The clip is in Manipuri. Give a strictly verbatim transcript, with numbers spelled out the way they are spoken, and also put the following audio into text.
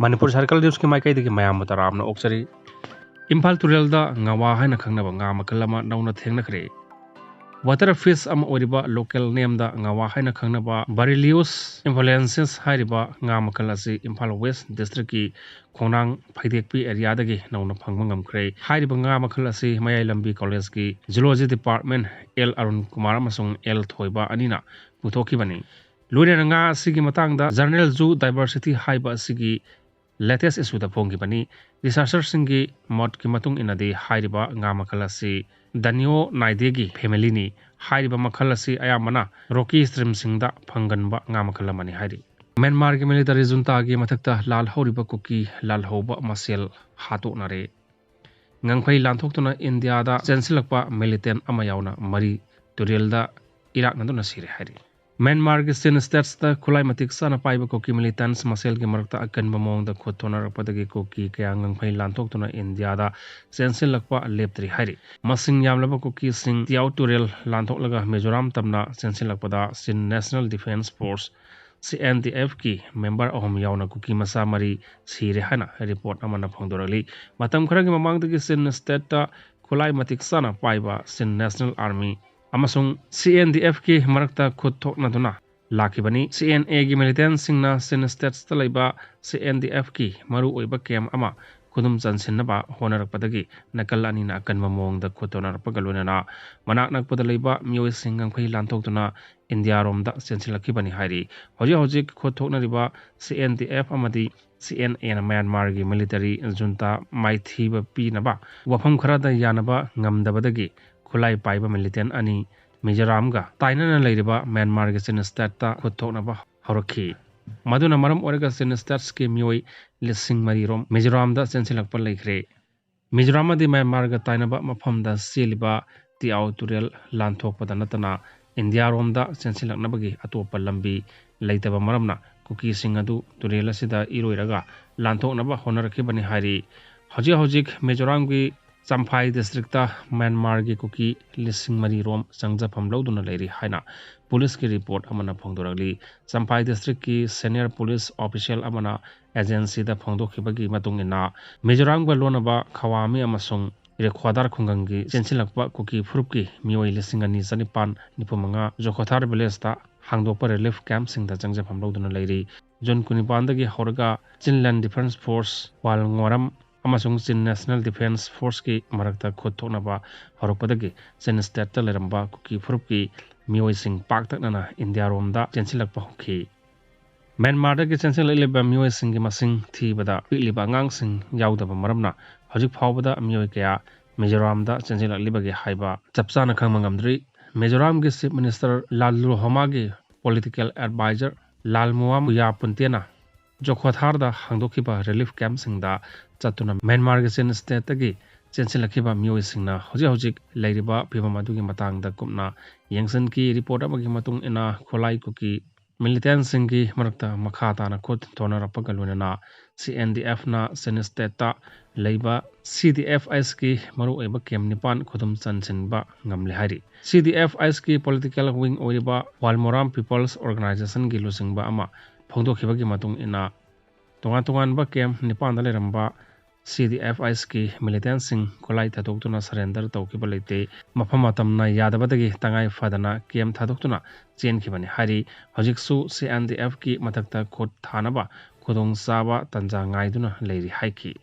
ꯃꯅꯤꯄꯨꯔ ꯁꯔꯀꯜ ꯅ꯭ꯌꯨꯁꯀꯤ ꯃꯥꯏꯀꯩꯗꯒꯤ ꯃꯌꯥꯝꯕꯨ ꯇꯔꯥꯝꯅ ꯑꯣꯛꯆꯔꯤ꯫ ꯏꯝꯐꯥꯜ ꯇꯨꯔꯦꯜꯗ ꯉꯥꯋꯥ ꯍꯥꯏꯅ ꯈꯪꯅꯕ ꯉꯥ ꯃꯈꯜ ꯑꯃ ꯅꯧꯅ ꯊꯦꯡꯅꯈ꯭ꯔꯦ꯫ ꯋꯥꯇꯔ ꯐꯤꯁ ꯑꯃ ꯑꯣꯏꯔꯤꯕ ꯂꯣꯀꯦꯜ ꯅꯦꯝꯗ ꯉꯥꯋꯥ ꯍꯥꯏꯅ ꯈꯪꯅꯕ ꯕꯥꯔꯤꯂꯤꯌꯣꯁ ꯏꯝꯐꯥꯂꯦꯟꯁꯤꯁ ꯍꯥꯏꯔꯤꯕ ꯉꯥ ꯃꯈꯜ ꯑꯁꯤ ꯏꯝꯐꯥꯜ ꯋꯦꯁ ꯗꯤꯁꯇ꯭ꯔꯤꯛꯀꯤ ꯈꯣꯡꯅꯥꯡ ꯐꯩꯗꯦꯛꯄꯤ ꯑꯦꯔꯤꯌꯥꯗꯒꯤ ꯅꯧꯅ ꯐꯪꯕ ꯉꯝꯈ꯭ꯔꯦ꯫ ꯍꯥꯏꯔꯤꯕ ꯉꯥ ꯃꯈꯜ ꯑꯁꯤ ꯃꯌꯥꯏ ꯂꯝꯕꯤ ꯀꯣꯂꯦꯖꯀꯤ zoology department L Arun Kumar ꯑꯃꯁꯨꯡ ꯑꯦꯜ ꯊꯣꯏꯕ ꯑꯅꯤꯅ ꯄꯨꯊꯣꯛꯈꯤꯕꯅꯤ꯫ ꯂꯣꯏꯅꯅ ꯉꯥ ꯑꯁꯤꯒꯤ ꯃꯇꯥꯡꯗ ꯖꯔꯅꯦꯜ ꯖꯨ ꯗꯥꯏꯕꯔꯁꯤꯇꯤ ꯍꯥꯏꯕ ꯑꯁꯤꯒꯤ ꯂꯦꯇꯦꯁ ꯏꯁꯨꯗ ꯐꯣꯡꯈꯤꯕꯅꯤ꯫ ꯔꯤꯁꯔꯆꯔꯁꯤꯡꯒꯤ ꯃꯣꯠꯀꯤ ꯃꯇꯨꯡ ꯏꯟꯅꯗꯤ ꯍꯥꯏꯔꯤꯕ ꯉꯥ ꯃꯈꯜ ꯑꯁꯤ ꯗꯅꯤꯌꯣ ꯅꯥꯏꯗꯦꯒꯤ ꯐꯦꯃꯤꯂꯤꯅꯤ꯫ ꯍꯥꯏꯔꯤꯕ ꯃꯈꯜ ꯑꯁꯤ ꯑꯌꯥꯝꯕꯅ ꯔꯣꯀꯤ ꯁ꯭ꯇ꯭ꯔꯤꯝꯁꯤꯡꯗ ꯐꯪꯒꯟꯕ ꯉꯥ ꯃꯈꯜ ꯑꯃꯅꯤ ꯍꯥꯏꯔꯤ꯫ ꯃ꯭ꯌꯥꯟꯃꯥꯔꯒꯤ ꯃꯤꯂꯤꯇꯔꯤ ꯖꯨꯟꯇꯥꯒꯤ ꯃꯊꯛꯇ ꯂꯥꯜꯍꯧꯔꯤꯕ ꯀꯨꯀꯤ ꯂꯥꯜꯍꯧꯕ ꯃꯁꯦꯜ ꯍꯥꯠꯇꯣꯛꯅꯔꯦ꯫ ꯉꯪꯐꯩ ꯂꯥꯟꯊꯣꯛꯇꯨꯅ ꯏꯟꯗꯤꯌꯥꯗ ꯆꯦꯟꯁꯤꯜꯂꯛꯄ ꯃꯤꯂꯤꯇꯦꯟ ꯑꯃ ꯌꯥꯎꯅ ꯃꯔꯤ ꯇꯨꯔꯦꯜꯗ ꯏꯔꯥꯛꯅꯗꯨꯅ ꯁꯤꯔꯦ ꯍꯥꯏꯔꯤ꯫ ꯃ꯭ꯌꯥꯟꯃꯥꯔꯒꯤ ꯆꯤꯟ ꯁ꯭ꯇꯦꯠꯁꯇ ꯈꯨꯠꯂꯥꯏ ꯃꯇꯤꯛ ꯆꯥꯅ ꯄꯥꯏꯕ ꯀꯨꯀꯤ ꯃꯤꯂꯤꯇꯦꯟꯁ ꯃꯁꯦꯜꯒꯤ ꯃꯔꯛꯇ ꯑꯀꯟꯕ ꯃꯑꯣꯡꯗ ꯈꯨꯠ ꯊꯣꯛꯅꯔꯛꯄꯗꯒꯤ ꯀꯨꯀꯤ ꯀꯌꯥ ꯉꯪꯐꯩ ꯂꯥꯟꯊꯣꯛꯇꯨꯅ ꯏꯟꯗꯤꯌꯥꯗ ꯆꯦꯟꯁꯤꯜꯂꯛꯄ ꯂꯦꯞꯇ꯭ꯔꯤ ꯍꯥꯏꯔꯤ꯫ ꯃꯁꯤꯡ ꯌꯥꯝꯂꯕ ꯀꯨꯀꯤꯁꯤꯡ ꯇꯤꯌꯥꯎ ꯇꯨꯔꯦꯜ ꯂꯥꯟꯊꯣꯛꯂꯒ ꯃꯤꯖꯣꯔꯥꯝ ꯇꯝꯅ ꯆꯦꯟꯁꯤꯜꯂꯛꯄꯗ Chin national defence force, C N D ꯑꯦꯐꯀꯤ ꯃꯦꯝꯕꯔ ꯑꯍꯨꯝ ꯌꯥꯎꯅ ꯀꯨꯀꯤ ꯃꯆꯥ ꯃꯔꯤ ꯁꯤꯔꯦ ꯍꯥꯏꯅ ꯔꯤꯄꯣꯔꯠ ꯑꯃꯅ ꯐꯣꯡꯗꯣꯔꯛꯂꯤ꯫ ꯃꯇꯝ ꯈꯔꯒꯤ ꯃꯃꯥꯡꯗꯒꯤ ꯆꯤꯟ ꯁ꯭ꯇꯦꯠꯇ ꯈꯨꯠꯂꯥꯏ ꯃꯇꯤꯛ ꯆꯥꯅ ꯄꯥꯏꯕ ꯆꯤꯟ ꯅꯦꯁꯅꯦꯜ ꯑꯥꯔꯃꯤ ꯑꯃꯁꯨꯡ ꯁꯤ ꯑꯦꯟ ꯗꯤ ꯑꯦꯐꯀꯤ ꯃꯔꯛꯇ ꯈꯨꯠ ꯊꯣꯛꯅꯗꯨꯅ ꯂꯥꯛꯈꯤꯕꯅꯤ꯫ ꯁꯤ ꯑꯦꯟ ꯑꯦꯒꯤ ꯃꯤꯂꯤꯇꯦꯟꯁꯤꯡꯅ ꯆꯤꯟ ꯁ꯭ꯇꯦꯠꯁꯇ ꯂꯩꯕ ꯁꯤ ꯑꯦꯟ ꯗꯤ ꯑꯦꯐꯀꯤ ꯃꯔꯨꯑꯣꯏꯕ ꯀꯦꯝ ꯑꯃ ꯈꯨꯗꯨꯝ ꯆꯟꯁꯤꯟꯅꯕ ꯍꯣꯠꯅꯔꯛꯄꯗꯒꯤ ꯅꯥꯀꯜ ꯑꯅꯤꯅ ꯑꯀꯟꯕ ꯃꯑꯣꯡꯗ ꯈꯨꯠ ꯊꯣꯛꯅꯔꯛꯄꯒ ꯂꯣꯏꯅꯅ ꯃꯅꯥꯛ ꯅꯛꯄꯗ ꯂꯩꯕ ꯃꯤꯑꯣꯏꯁꯤꯡ ꯉꯪꯐꯩ ꯂꯥꯟꯊꯣꯛꯇꯨꯅ ꯏꯟꯗꯤꯌꯥꯔꯣꯝꯗ ꯆꯦꯟꯁꯤꯜꯂꯛꯈꯤꯕꯅꯤ ꯍꯥꯏꯔꯤ꯫ ꯍꯧꯖꯤꯛ ꯍꯧꯖꯤꯛ ꯈꯨꯠ ꯊꯣꯛꯅꯔꯤꯕ ꯁꯤ ꯑꯦꯟ ꯗꯤ ꯑꯦꯐ ꯑꯃꯗꯤ ꯁꯤ ꯑꯦꯟ ꯑꯦꯅ ꯃ꯭ꯌꯥꯟꯃꯥꯔꯒꯤ ꯃꯤꯂꯤꯇꯔꯤ ꯖꯨꯟꯇꯥ ꯃꯥꯏꯊꯤꯕ ꯄꯤꯅꯕ ꯋꯥꯐꯝ ꯈꯔꯗ ꯌꯥꯅꯕ ꯉꯝꯗꯕꯗꯒꯤ ꯈꯨꯠꯂꯥꯏ ꯄꯥꯏꯕ ꯃꯤꯂꯤꯇꯦꯟ ꯑꯅꯤ ꯃꯤꯖꯣꯔꯥꯝꯒ ꯇꯥꯏꯅꯅ ꯂꯩꯔꯤꯕ ꯃ꯭ꯌꯥꯟꯃꯥꯔꯒꯤ ꯆꯤꯟ ꯁ꯭ꯇꯦꯠꯇ ꯈꯨꯠ ꯊꯣꯛꯅꯕ ꯍꯧꯔꯛꯈꯤ꯫ ꯃꯗꯨꯅ ꯃꯔꯝ ꯑꯣꯏꯔꯒ ꯆꯤꯟ ꯁ꯭ꯇꯦꯠꯁꯀꯤ ꯃꯤꯑꯣꯏ ꯂꯤꯁꯤꯡ ꯃꯔꯤ ꯔꯣꯝ ꯃꯤꯖꯣꯔꯥꯝꯗ ꯆꯦꯟꯁꯤꯜꯂꯛꯄ ꯂꯩꯈ꯭ꯔꯦ꯫ ꯃꯤꯖꯣꯔꯥꯝ ꯑꯃꯗꯤ ꯃ꯭ꯌꯥꯟꯃꯥꯔꯒ ꯇꯥꯏꯅꯕ ꯃꯐꯝꯗ ꯆꯦꯜꯂꯤꯕ ꯇꯤꯌꯥꯎ ꯇꯨꯔꯦꯜ ꯂꯥꯟꯊꯣꯛꯄꯗ ꯅꯠꯇꯅ ꯏꯟꯗꯤꯌꯥꯔꯣꯝꯗ ꯆꯦꯟꯁꯤꯜꯂꯛꯅꯕꯒꯤ ꯑꯇꯣꯞꯄ ꯂꯝꯕꯤ ꯂꯩꯇꯕ ꯃꯔꯝꯅ ꯀꯨꯀꯤꯁꯤꯡ ꯑꯗꯨ ꯇꯨꯔꯦꯜ ꯑꯁꯤꯗ ꯏꯔꯣꯏꯔꯒ ꯂꯥꯟꯊꯣꯛꯅꯕ ꯍꯣꯠꯅꯔꯛꯈꯤꯕꯅꯤ ꯍꯥꯏꯔꯤ꯫ ꯍꯧꯖꯤꯛ ꯍꯧꯖꯤꯛ ꯃꯤꯖꯣꯔꯥꯝꯒꯤ ꯆꯝꯐꯥꯏ ꯗꯤꯁꯇ꯭ꯔꯤꯛꯇ ꯃ꯭ꯌꯥꯟꯃꯥꯔꯒꯤ ꯀꯨꯀꯤ ꯂꯤꯁꯤꯡ ꯃꯔꯤ ꯔꯣꯝ ꯆꯪꯖꯐꯝ ꯂꯧꯗꯨꯅ ꯂꯩꯔꯤ ꯍꯥꯏꯅ ꯄꯨꯂꯤꯁꯀꯤ ꯔꯤꯄꯣꯔꯠ ꯑꯃꯅ ꯐꯣꯡꯗꯣꯔꯛꯂꯤ꯫ ꯆꯝꯐꯥꯏ ꯗꯤꯁꯇ꯭ꯔꯤꯛꯀꯤ ꯁꯦꯅꯤꯌꯔ ꯄꯨꯂꯤꯁ ꯑꯣꯐꯤꯁꯤꯌꯦꯜ ꯑꯃꯅ ꯑꯦꯖꯦꯟꯁꯤꯗ ꯐꯣꯡꯗꯣꯛꯈꯤꯕꯒꯤ ꯃꯇꯨꯡ ꯏꯟꯅ, ꯃꯤꯖꯣꯔꯥꯝꯒ ꯂꯣꯟꯅꯕ ꯈꯋꯥꯃꯤ ꯑꯃꯁꯨꯡ ꯔꯦꯈ꯭ꯋꯥꯗꯥꯔ ꯈꯨꯡꯒꯪꯒꯤ ꯆꯦꯟꯁꯤꯜꯂꯛꯄ ꯀꯨꯀꯤ ꯐꯨꯔꯨꯞꯀꯤ ꯃꯤꯑꯣꯏ ꯂꯤꯁꯤꯡ ꯑꯅꯤ ꯆꯅꯤꯄꯥꯟ ꯅꯤꯐꯨ ꯃꯉꯥ ꯖꯣꯈꯣꯊꯥꯔ ꯚꯤꯂꯦꯖꯇ ꯍꯥꯡꯗꯣꯛꯄ ꯔꯤꯂꯤꯐ ꯀꯦꯝꯞꯁꯤꯡꯗ ꯆꯪꯖꯐꯝ ꯂꯧꯗꯨꯅ ꯂꯩꯔꯤ꯫ ꯖꯨꯟ ꯀꯨꯟꯅꯤꯄꯥꯟꯗꯒꯤ ꯍꯧꯔꯒ ꯆꯤꯟꯂꯦꯟ ꯗꯤꯐꯦꯟꯁ ꯐꯣꯔꯁ, ꯋꯥꯜꯉꯣꯔꯥꯝ ꯑꯃꯁꯨꯡ ꯆꯤꯟ ꯅꯦꯁꯅꯦꯜ ꯗꯤꯐꯦꯟꯁ ꯐꯣꯔꯁꯀꯤ ꯃꯔꯛꯇ ꯈꯨꯠ ꯊꯣꯛꯅꯕ ꯍꯧꯔꯛꯄꯗꯒꯤ ꯆꯤꯟ ꯁ꯭ꯇꯦꯠꯇ ꯂꯩꯔꯝꯕ ꯀꯨꯀꯤ ꯐꯨꯔꯨꯞꯀꯤ ꯃꯤꯑꯣꯏꯁꯤꯡ ꯄꯥꯛꯇꯛꯅꯅ ꯏꯟꯗꯤꯌꯥꯔꯣꯝꯗ ꯆꯦꯟꯁꯤꯜꯂꯛꯄ ꯍꯧꯈꯤ꯫ ꯃ꯭ꯌꯥꯟꯃꯥꯔꯗꯒꯤ ꯆꯦꯟꯁꯤꯜꯂꯛꯂꯤꯕ ꯃꯤꯑꯣꯏꯁꯤꯡꯒꯤ ꯃꯁꯤꯡ ꯊꯤꯕꯗ ꯄꯤꯛꯂꯤꯕ ꯑꯉꯥꯡꯁꯤꯡ ꯌꯥꯎꯗꯕ ꯃꯔꯝꯅ ꯍꯧꯖꯤꯛ ꯐꯥꯎꯕꯗ ꯃꯤꯑꯣꯏ ꯀꯌꯥ ꯃꯤꯖꯣꯔꯥꯝꯗ ꯆꯦꯟꯁꯤꯜꯂꯛꯂꯤꯕꯒꯦ ꯍꯥꯏꯕ ꯆꯞ ꯆꯥꯅ ꯈꯪꯕ ꯉꯝꯗ꯭ꯔꯤ꯫ ꯃꯤꯖꯣꯔꯥꯝꯒꯤ ꯆꯤꯐ ꯃꯤꯅꯤꯁꯇꯔ ꯂꯥꯜꯂꯨꯍꯣꯃꯥꯒꯤ ꯄꯣꯂꯤꯇꯤꯀꯦꯜ ꯑꯦꯗꯚꯥꯏꯖꯔ ꯂꯥꯜꯃꯨꯋꯥꯝ ꯌꯥꯄꯨꯟꯇꯦꯅ ꯖꯣꯈꯣꯊꯥꯔꯗ ꯍꯥꯡꯗꯣꯛꯈꯤꯕ ꯔꯤꯂꯤꯐ ꯀꯦꯝꯞꯁꯤꯡꯗ ꯆꯠꯇꯨꯅ ꯃ꯭ꯌꯥꯟꯃꯥꯔꯒꯤ ꯆꯤꯟ ꯁ꯭ꯇꯦꯠꯇꯒꯤ ꯆꯦꯟꯁꯤꯜꯂꯛꯈꯤꯕ ꯃꯤꯑꯣꯏꯁꯤꯡꯅ ꯍꯧꯖꯤꯛ ꯍꯧꯖꯤꯛ ꯂꯩꯔꯤꯕ ꯐꯤꯕꯝ ꯑꯗꯨꯒꯤ ꯃꯇꯥꯡꯗ ꯀꯨꯞꯅ ꯌꯦꯡꯁꯤꯟꯈꯤ꯫ ꯔꯤꯄꯣꯔꯠ ꯑꯃꯒꯤ ꯃꯇꯨꯡ ꯏꯟꯅ, ꯈꯨꯠꯂꯥꯏ ꯀꯨꯀꯤ ꯃꯤꯂꯤꯇꯦꯟꯁꯤꯡꯒꯤ ꯃꯔꯛꯇ ꯃꯈꯥ ꯇꯥꯅ ꯈꯨꯠ ꯊꯣꯅꯔꯛꯄꯒ ꯂꯣꯏꯅꯅ ꯁꯤ ꯑꯦꯟ ꯗꯤ ꯑꯦꯐꯅ ꯆꯤꯟ ꯁ꯭ꯇꯦꯠꯇ ꯂꯩꯕ ꯁꯤ ꯗꯤ ꯑꯦꯐ ꯑꯥꯏꯁꯀꯤ ꯃꯔꯨꯑꯣꯏꯕ ꯀꯦꯝꯞ ꯅꯤꯄꯥꯟ ꯈꯨꯗꯨꯝ ꯆꯟꯁꯤꯟꯕ ꯉꯝꯂꯦ ꯍꯥꯏꯔꯤ꯫ ꯁꯤ ꯗꯤ ꯑꯦꯐ ꯑꯥꯏꯁꯀꯤ ꯄꯣꯂꯤꯇꯤꯀꯦꯜ ꯋꯤꯡ ꯑꯣꯏꯔꯤꯕ ꯋꯥꯜꯃꯣꯔꯥꯝ ꯄꯤꯄꯜꯁ ꯑꯣꯔꯒꯅꯥꯏꯖꯦꯁꯟꯒꯤ ꯂꯨꯆꯤꯡꯕ ꯑꯃ ꯐꯣꯡꯗꯣꯛꯈꯤꯕꯒꯤ ꯃꯇꯨꯡ ꯏꯟꯅ, ꯇꯣꯉꯥꯟ ꯇꯣꯉꯥꯟꯕ ꯀꯦꯝꯞ ꯅꯤꯄꯥꯟꯗ ꯂꯩꯔꯝꯕ ꯁꯤ ꯗꯤ ꯑꯦꯐ ꯑꯥꯏꯁꯀꯤ ꯃꯤꯂꯤꯇꯦꯟꯁꯤꯡ ꯈꯨꯠꯂꯥꯏ ꯊꯥꯗꯣꯛꯇꯨꯅ ꯁꯔꯦꯟꯗꯔ ꯇꯧꯈꯤꯕ ꯂꯩꯇꯦ꯫ ꯃꯐꯝ ꯃꯇꯝꯅ ꯌꯥꯗꯕꯗꯒꯤ ꯇꯉꯥꯏ ꯐꯗꯅ ꯀꯦꯝꯞ ꯊꯥꯗꯣꯛꯇꯨꯅ ꯆꯦꯟꯈꯤꯕꯅꯤ ꯍꯥꯏꯔꯤ꯫ ꯍꯧꯖꯤꯛꯁꯨ ꯁꯤ ꯑꯦꯟ ꯗꯤ ꯑꯦꯐꯀꯤ ꯃꯊꯛꯇ ꯈꯨꯠ ꯊꯥꯅꯕ ꯈꯨꯗꯣꯡꯆꯥꯕ ꯇꯥꯟꯖꯥ ꯉꯥꯏꯗꯨꯅ ꯂꯩꯔꯤ ꯍꯥꯏꯈꯤ꯫